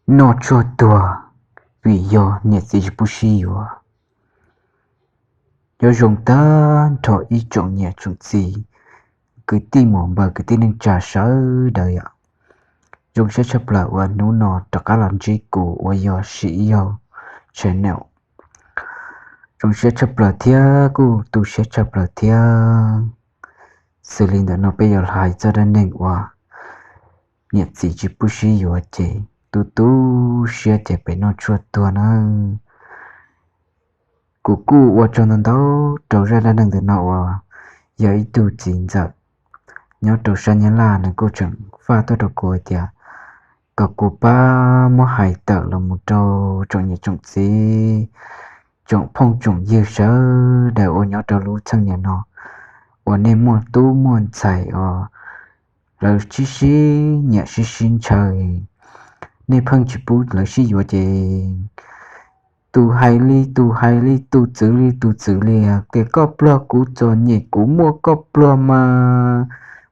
Noj tshuaj tuag vim yog niam txiv tsis pub sib yuav. Nyob zoo tag nrho ib tsoom niam tsoom txiv, kwv tij muam npawg kwv tij neej tsa sawv daws yom. Zoo siab tshaj plaws uas hnub no rov qab los ntsib kuv uas yog Sim Ib Yaug channel. Zoo siab tshaj plaws thiab kuj tu siab tshaj plaws thiab. Xws li ntawm no peb yuav hais txog dab neeg uas niam txiv tsis pub sib yuav ces tu tu siab ces pem noj tshuaj tuag na. Kuv kuj ua tsaug ntau ntau rau zaj dab neeg ntawm no uas yog ib tug txiv ntxawm nyob rau sab Nyab Laj, nws kuj tseem faj tuaj rau kuv hais tias kom kuv pab muab hais tawm los mus rau tsoom niam tsoom txiv, tsoom phooj tsoom ywg sawv daws uas nyob rau lub txheej niam no uas nej muaj tub muaj ntxhais os, lawv sib sib nyiam sib sib ntshaw, nej pheej tsis pub lawv sib yuav ces tus hais li tus hais li tus txwv li tus txwv li tias koj pluag kuv txom nyem kuv muaj koj pluag mas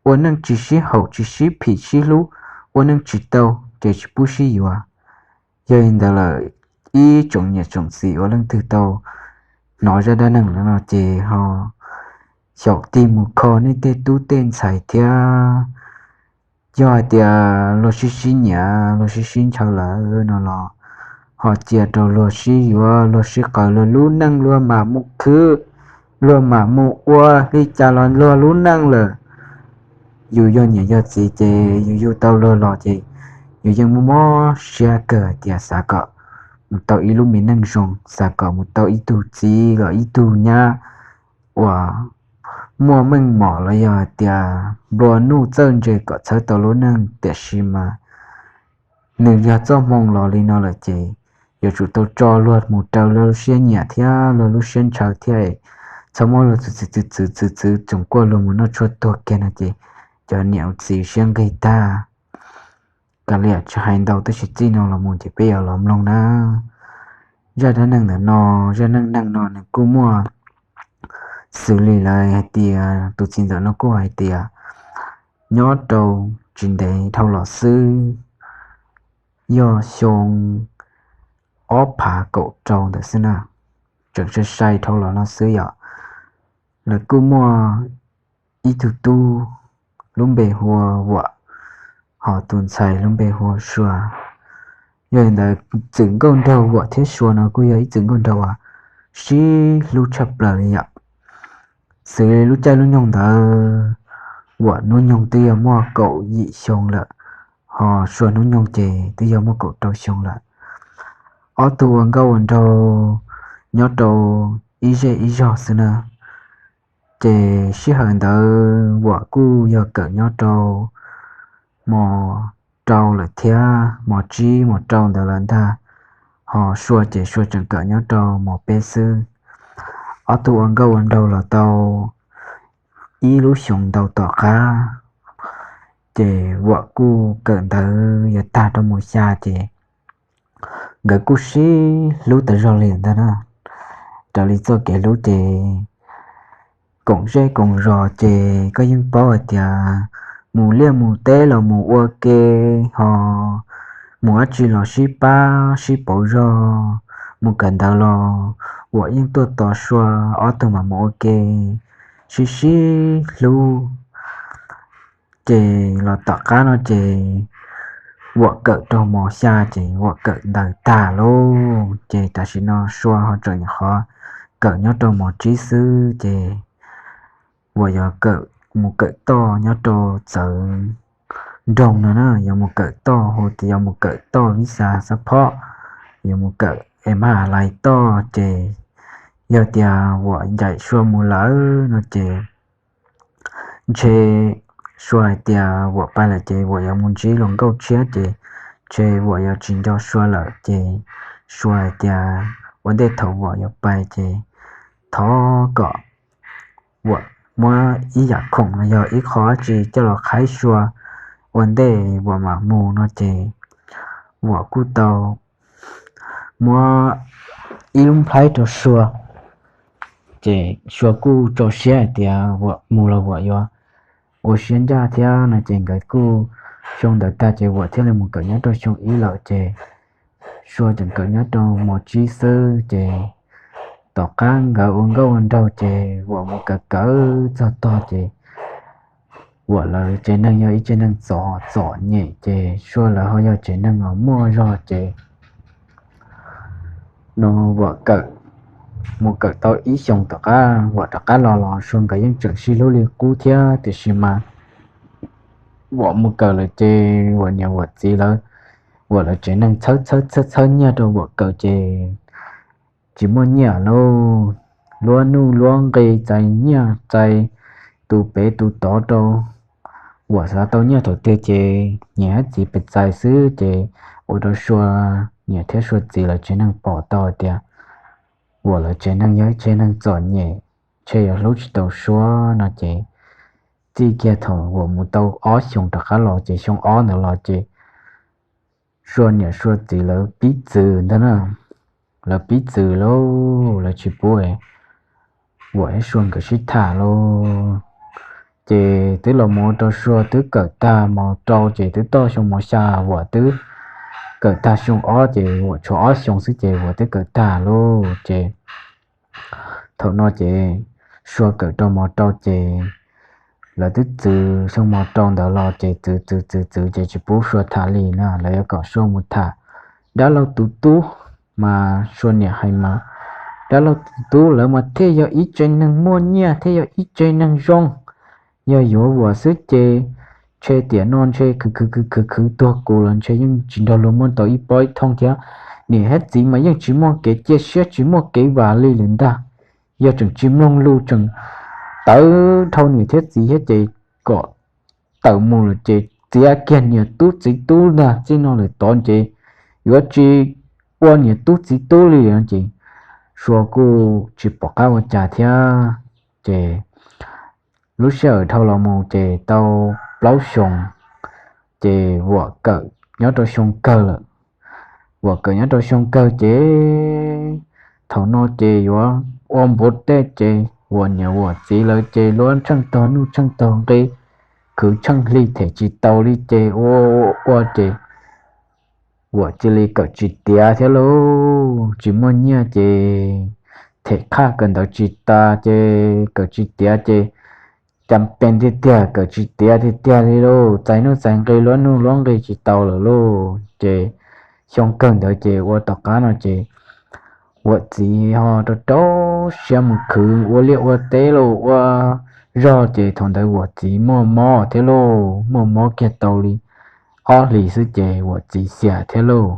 ua neej tsis sib haum tsis sib phim sib hlub, ua neej tsis tau ces tsis pub sib yuav. Yog li ntawd lawm, ib tsoom niam tsoom txiv uas leej twg tau hnov zaj dab neeg lawm no ces ho xyaum tig mus kho nej tej tub tej ntxhais thiab. Yog hais tias luag sib sib nyiam luag sib sib ntshaw lawm no los ho cia rau luag sib yuav, luag sib qaws luag lub neej, luag mam mus khwv, luag mam mus ua li cas los luag lub neej lawm. Yus yog niam yog txiv ces yus yug tau luag los ces yus yeej muaj mob siab kawg hais tias xav kom mus tau ib lub me neej zoo, xav kom mus tau ib tug txiv los ib tug nyab uas muaj meej mom los yog hais tias nplua nuj txawj ntse kom txhawb tau lub neej, tiam sis mas nws yog txoj hmoo los li no lawm ces yuav tsum tau tso luag mus raws luag lub siab nyiam thiab luag lub siab ntshaw thiab, txhob muab luag txwv txwv txwv txwv txwv txwv txwv txwv txoos kuaj luag mus noj tshuaj tuag kiag no ces cov niam txiv siab nqig tag. Kav liam tsis hais ntau, tab sis txij no los mus ces peb yuav los mloog na. Zaj dab neeg ntawm no, zaj neej neeg no nws kuj muaj xws li lawv hais tias tus txiv ntxawm no kuj hais tias nyob rau tsis ntev dhau los xwb, yog xyoo ob phav kaum rau ntawm xwb na, tseem sai sai dhau los no xwb yom. Lawv kuj muaj ib tug tub lub npe hu ua Vuam, ho tus ntxhais lub npe hu ua Sua. Yog li ntawd txwm nkauj nraug Vuam thiab Sua no kuj yog ib txwm nkauj nraug uas sib hlub tshaj plaws li yom. Xws li lub caij lub nyoog ntawd, Vuam hnub nyoog twb yog muaj kaum yim xyoo lawm, ho Sua hnub nyoog ces twb yog muaj kaum rau xyoo lawm. Ob tug ua nkauj ua nraug nyob rau ib zej ib zog xwb na. Ces sij hawm ntawd Vuam kuj yog kawm nyob rau mos rau lawm thiab, mos tsib mos rau ntawd lawm ntag, ho Sua ces Sua tseem kawm nyob rau mos peb xwb. Ob tug ua nkauj ua nraug los tau ib lub xyoos ntau tom qab, ces Vuam kuj kawm ntawv yuav tag rau mos xya ces nkawd kuj sib hlub tas zog li ntag na. Raws li txoj kev hlub ces koom zej koom zos ces koj yeej paub hais tias mus liaj mus teb los mus ua ke, ho mus dab tsi los sib pab sib pauv zog, mus kawm ntawv los Vuam yeej tuaj tos Sua, ob tug mam mus ua ke, sib sib hlub. Ces los tom qab no ces Vuam kawm rau mos xya ces Vuam kawm ntawv tag lauj, ces tam sim no Sua ho tseem nyuam qhuav kawm nyob rau mos tsib xwb ces Vuam yuav kawm, mus kawm toj nyob rau txawv nroog no na, yuav mus kawm toj hu tias yuav mus kawm toj vib xa xab phob, yuav mus kawm es maj lais toj ces yog tias Vuam ncaim Sua mus lawm no ces ntshe Sua hais tias Vuam pais lawm ces Vuam yuav mus ntsib luag nkauj tshiab ces ntshe Vuam yuav tsis nco Sua lawm ces Sua hais tias ua ntej thaum Vuam yuav pais ces thov kom Vuam muab ib yam khoom los yog ib qho dab tsi coj los qhaib Sua ua ntej Vuam mam mus no ces Vuam kuj tau muab ib lub nplhaib rau Sua. Ces Sua kuj tso siab hais tias Vuam mus los Vuam yuav ua siab ncaj thiab no ces nkawd kuj, xyoo ntawd tag ces Vuam thiaj li mus kawm nyob rau xyoo ib lawm ces Sua tseem kawm nyob rau mos tsib xwb ces tom qab nkawd ua nkauj ua nraug ces Vuam mus kawm kawm txog tog ces Vuam lawv tsev neeg yog ib tsev neeg txom txom nyem ces Sua lawv ho yog tsev neeg uas muaj zog ces no Vuam kawm, mus kawm tau ib xyoos tom qab Vuam rov qab los los Sua nkawd yeej tseem sib hlub li qub thiab tiam sis mas Vuam mus kawm lawm ces Vuam niam Vuam txiv lawv, Vuam lawv tsev neeg txhawb txhawb txhawb txhawb nyiaj rau Vuam kawm ces tsis muaj nyiaj lauj. Luab nuj luab nqi txais nyiaj txais tus pem tus tod rau Vuam xav tau nyiaj thaum twg ces niam thiab txiv pes txais xwb ces ua rau Sua niam thiab Sua txiv lawv tsev neeg pom tau tias Vuam lawv tsev neeg yog ib tsev neeg txom nyem, ntshe yuav hlub tsis tau Sua no ces txij kiag thaum Vuam mus tau ob xyoos rov qab los ces xyoo ob ntawd los ces Sua niam Sua txiv lawv pib txwv ntag na. Lawv pib txwv lauj, lawv tsis pub Vuam thiab Sua nkawd sib tham lauj. Ces twb los mus ua rau Sua twb kawm tag mos rau ces twb toj xyoo mos xya, Vuam twb kawm tag xyoo ob ces Vuam tshuav ob xyoos xwb ces Vuam twb kawm tag lauj ces thaum no ces Sua kawm rau mos rau ces lawv twb txwv xyoo mos rau ntawd los ces txwv txwv txwv txwv ces tsis pub Sua tham li na, lawv yuav kom Sua mus tham dab laug tus tub, mas Sua niam hais mas dab laug tus tub lawv mas thiaj yog ib tsev neeg muaj nyiaj thiaj yog ib tsev neeg zoo. Yog yuav Vuam xwb ces ntshe tiam no ntshe khwv khwv khwv khwv khwv tuag kuv los ntshe yeej tsis nrog luag muaj tau ib pob ib thooj thiab. Niam thiab txiv mas yeej tsis muaj kev cia siab tsis muaj kev vam li lawm ntag. Yog tseem tsis mloog lus tseem tawv dhau niam thiab txiv thiab ces kom tawm mus lawm ces txiav kiag niam tub txiv tub ntag, txij no lawm tod ces yuav tsis ua niam tub txiv tub li no ces Sua kuj tsis pom qab ua cas thiab. Ces lub sij hawm dhau los mus ces tau plaub xyoos ces Vuam kawm nyob rau xyoo kawg lawm. Vuam kawm nyob rau xyoo kawg ces thaum no ces yuav ua npuav tej ces Vuam niam Vuam txiv lawv ces luab tsheej tog nuj tsheej tog nqi, khwv tsheej hli them tsis tau li ces ua ua ces Vuam cia li kawm tsis tiav thiab lauj, tsis muaj nyiaj ces them qhaj kawm ntawv tsis tas ces kawm tsis tiav ces cas pes tiag tiag kawm tsis tiav tiag tiag li lauj, txais nuj txais nqi luab nuj luab nqi tsis tau lawm lauj. Ces xyoo kawg ntawd ces ua tom qab no ces Vuam txiv ho rau rau siab mus khwv ua liaj ua teb lauj, ua zog ces thaum ntawd Vuam txiv muaj mob thiab lauj, muaj mob kiag tau li ob hlis xwb ces Vuam txiv xiam thiab lauj.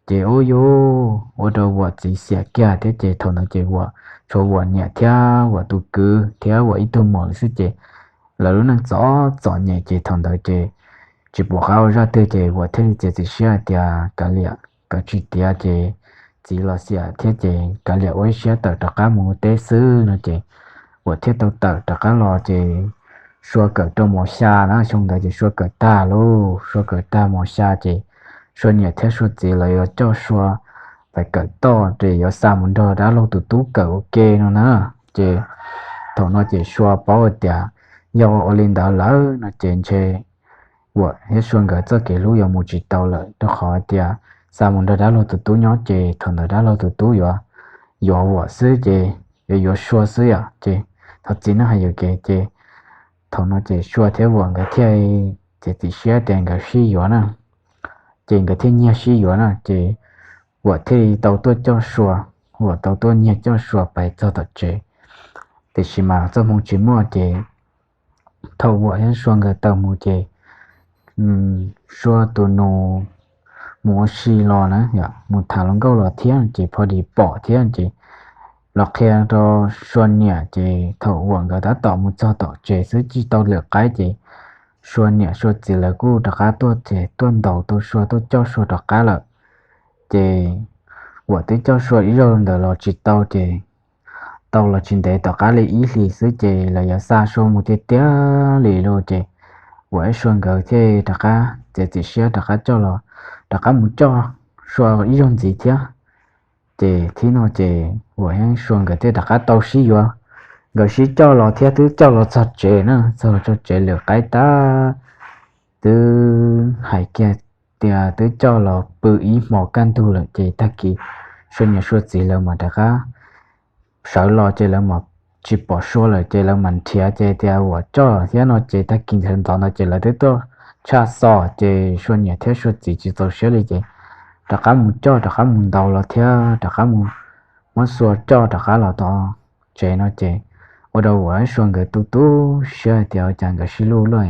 Ces ub yuj ua rau Vuam txiv xiam kiag thiab ces thaum ntawd ces Vuam tshuav Vuam niam thiab Vuam tus kwv thiab Vuam ib tug muam xwb ces lawv lub neej txom txom nyem ces thaum ntawd ces tsis pom qab ua zaj twg ces Vuam thiaj li txiav txim siab hais tias kav liam, kawm tsis tiav ces txiv los xiam thiab ces kav liam ua ib siab tawm rov qab mus ua teb xwb no ces Vuam thiaj tau tawm rov qab los ces Sua kawm rau mos xya na, xyoo ntawd ces Sua kawm tag lauj, Sua kawm tag mos xya ces Sua niam thiab Sua txiv lawv yuav coj Sua pais kawm toj ces yuav xa mus nrog dab laug tus tub kawm ua ke no na. Ces thaum no ces Sua paub hais tias yog ua li ntawd lawm no ces ntshe Vuam thiab Sua nkawd txoj kev hlub yuav mus tsis tau lawm, rau qhov hais tias xa mus nrog dab laug tus tub nyob ces thaum ntawd dab laug tus tub yuav yuav Vuam xwb ces yuav yuav Sua xwb yom. Ces thov txim na hais yuam kev ces thaum no ces Sua thiab Vuam nkawd thiaj txiav txim siab tias nkawd sib yuav na, ces nkawd thiaj nyiag sib yuav na. Ces Vuam thiaj li tau tuaj coj Sua, Vuam tau tuaj nyiag coj Sua pais txog tom tsev. Tiam sis mas txoj hmoo tsis muaj ces thaum Vuam thiab Sua nkawd tawm mus ces Sua tus nus mus ua si los na, mus tham hluas nkauj los thiab ces pho dis pom thiab ces los qhia rau Sua niam ces thaum Vuam nkawd tab tom mus txog tom tsev xwb tsis tau lwm qaib ces Sua niam Sua txiv lawv kuj rov qab tuaj ces tuaj ntaus tau Sua tuaj coj Sua rov qab lawm. Ces Vuam twb coj Sua ib zaug ntawd los tsis tau ces tau los tsis ntev tom qab li ib hlis xwb ces lawv yuav xa Sua mus tiag tiag li lauj. Ces Vuam thiab Sua nkawd thiaj rov qab txiav txim siab rov qab coj los, rov qab mus coj Sua ib zaug ntxiv thiab. Ces thib no ces Vuam thiab Sua nkawd thiaj rov qab tau sib yuav, nkawd sib coj los thiab twb coj los txog tsev na, txog los txog tsev lwm qaib tab twb hais kiag tias twb coj los pw ib hmos kaj ntug lawm ces tag kis Sua niam Sua txiv lawv mam rov qab sawv los ces lawv mam tsis pom Sua lawm ces lawv mam nrhiav ces tias Vuam coj thiab no ces tag kis ntawd ntawd ces lawv twb tuaj tshaj xov ces Sua niam thiab Sua txiv tsis txaus siab li ces rov qab mus coj rov qab mus ntaus los thiab rov qab mus muab Sua coj rov qab los tom tsev no ces ua rau Vuam Sua nkawd tu tu siab hais tias ua cas nkawd sib hlub loj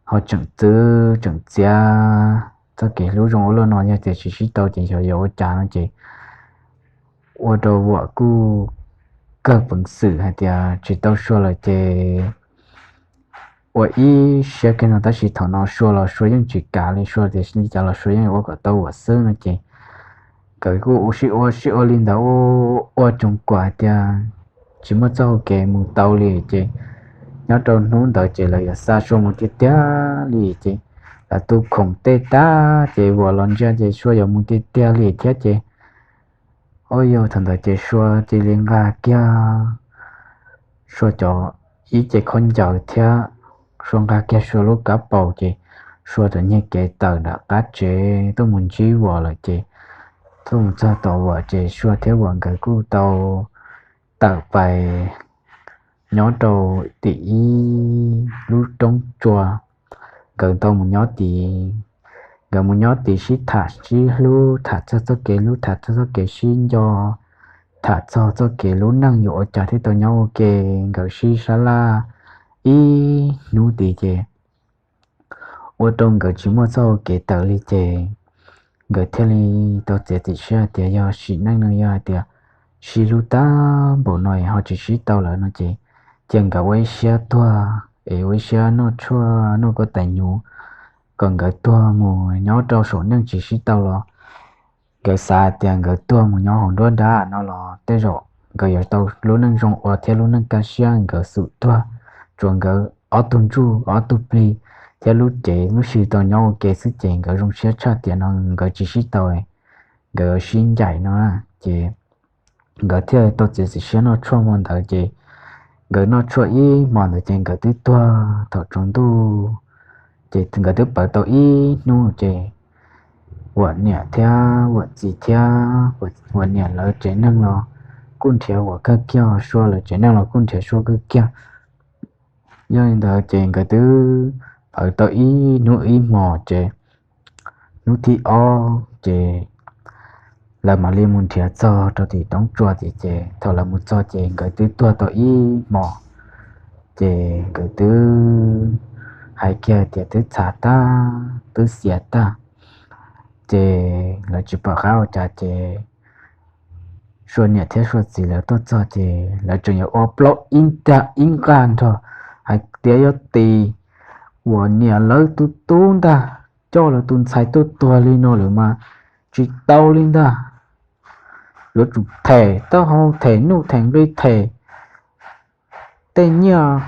ho tseem txwv tseem txiav txoj kev hlub zoo ua luaj no yog tias tsis sib tau ces xyov yuav ua cas no ces ua rau Vuam kuj kawg peev xwm hais tias tsis tau Sua lawm ces ua ib siab kiag no tab sis thaum no Sua los Sua yeej tsis kam li, Sua tias li cas los Sua yeej ua kom tau Vuam xwb no ces nkawd kuj sib ua sib ua li ntawd ua ua tsoos kuam hais tias tsis muaj txoj hau kev mus tau li ces nyob rau hnub ntawd ces lawv yuav xa Sua mus tiag tiag li ces lawv tu khoom tej tag ces Vuam los ntsia ces Sua yuav mus tiag tiag li thiab ces ua yog thaum ntawd ces Sua cia li nqa kiag Sua cov ib ce khaub ncaws thiab Sua nqa kiag Sua lub kab paus ces Sua txawm nyiag kev tawm nram qab tsev tuaj mus ntsib Vuam lawm ces tuaj mus txog tom Vuam ces Sua thiab Vuam nkawd kuj tau tawm pais nyob rau tim ib lub roob tsua. Nkawd tau mus nyob tid, nkawd mus nyob tid sib tham sib hlub tham txog txoj kev hlub tham txog txoj kev sib nco, tham txog txoj kev lub neej yuav ua cas thiaj tau nyob ua ke. Nkawd sib sab laj ib hnub tid ces ua rau nkawd tsis muaj txoj hau kev tawm li ces nkawd thiaj li tau txiav txim siab tias yog sim neej no yog hais tias sib hlub tag npaum no ho tsis sib tau lawm no ces cia nkawd ua ib siab tuag es ua ib siab noj tshuaj noj kua tais nyuv kom nkawd tuag mus nyob rau saum neej tsis sib tau los nkawd xav tias nkawd tuag mus nyob hauv nruab nrab no los tej zaum nkawd yuav tau lub neej zoo ua thiab lub neej kaj siab, nkawd xum tuag tsuas nkawd ob tug ntsuj ob tug plig thiab lub cev lub xyw tau nyob ua ke xwb ces nkawd zoo siab tshaj tiam no nkawd tsis sib tau, nkawd sib ncaim no ces nkawd thiaj tau txiav txim siab noj tshuaj hmo ntawd ces nkawd noj tshuaj ib hmo ntawd ces nkawd twb tuag thaum tsaus ntuj ces nkawd twb pawv tau ib hnub ces Vuam niam thiab Vuam txiv thiab Vuam niam lawv tsev neeg los kuj nrhiav Vuam kawg kiag, Sua lawv tsev neeg los kuj nrhiav Sua kawg kiag. Yog li ntawd ces nkawd twb pawv tau ib hnub ib hmos ces hnub thib ob ces lawv mam li mus nrhiav txog rau tim roob tsua tim ces thaum lawv mus txog ces nkawd twb tuag tau ib hmos ces nkawd twb hais kiag tias twb txhav tag twb xiav tag ces lawv tsis pom qab ua cas ces Sua niam thiab Sua txiv lawv tuaj txog ces lawv tseem yuav ua plaub ib nta ib nqaj nrog hais tias yog tim Vuam niam lawv tus tub ntag coj lawv tus ntxhais tuaj tuag li no lawm mas tsis tau li ntag. Yuav tsum them taub hau them nuj them nqi them tej nyiaj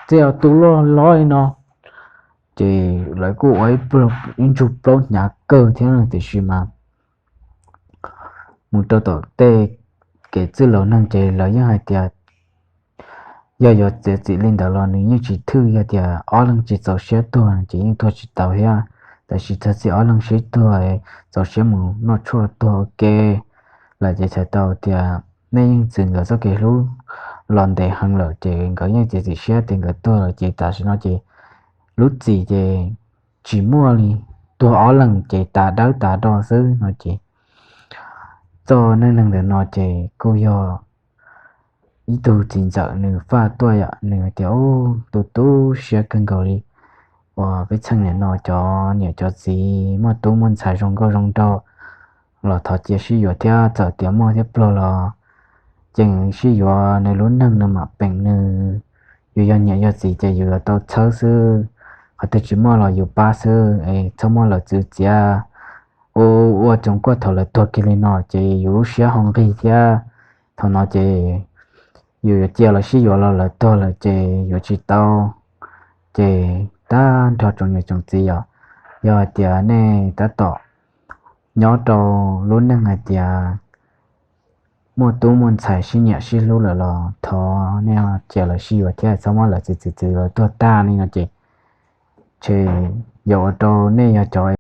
txiag tus loj loj li no ces lawv kuj ua ib ntsug plaub hnyav kawg thiab tiam sis mas mus rau tom tej kev txwj laus neeg ces lawv yeej hais tias yog yuav txiav txim li ntawd los nws yeej tsis thwj, yog tias ob leeg tsis txaus siab tuag ces yeej tuag tsis tau thiab. Tab sis txog txij ob leeg sib tuag txaus siab mus noj tshuaj tuag ua ke lawm ces txhais tau tias nej yeej txwv nkawd txoj kev hlub los ntev heev lawm ces nkawd yeej txiav txim siab tias nkawd tuag lawm ces tam sim no ces lub txim ces tsis muaj li, tuag ob leeg ces tas dawb tas do xwb no ces txoj neej neeg ntawm no ces kuj yog ib tug txiv ntxawm nws faj tuaj yom, nws tias ub tu tu siab kawg nkaus li uas peb txheej niam no cov niam cov txiv muaj tub muaj ntxhais zoo nkauj zoo nraug los thov cia sib yuav thiab txawm tias muaj thiab pluag los ces sib yuav, nws lub neej no mam peem nws, yus yog niam yog txiv ces yus yuav tau txhawb xwb, qhov twg tsis muaj los yus pab xwb es txhob muab lawv txwv txiav. Ua ua tsoom kuaj thaum lawv tuag kiag li no ces yus lub siab ho nqig thiab. Thaum no ces yus yuav cia lawv sib yuav los lawv tuag lawm ces yuav tsis tau. Ces tag nrho tsoom niam tsoom txiv yom, yog hais tias nej tab tom nyob rau lub neej hais tias muaj tub muaj ntxhais sib nyiam sib hlub lawm los thov nej cia lawv sib yuav thiab txhob muab lawv txwv txwv txwv lawv tuag tag li no ces, ces yog ua rau nej yog cov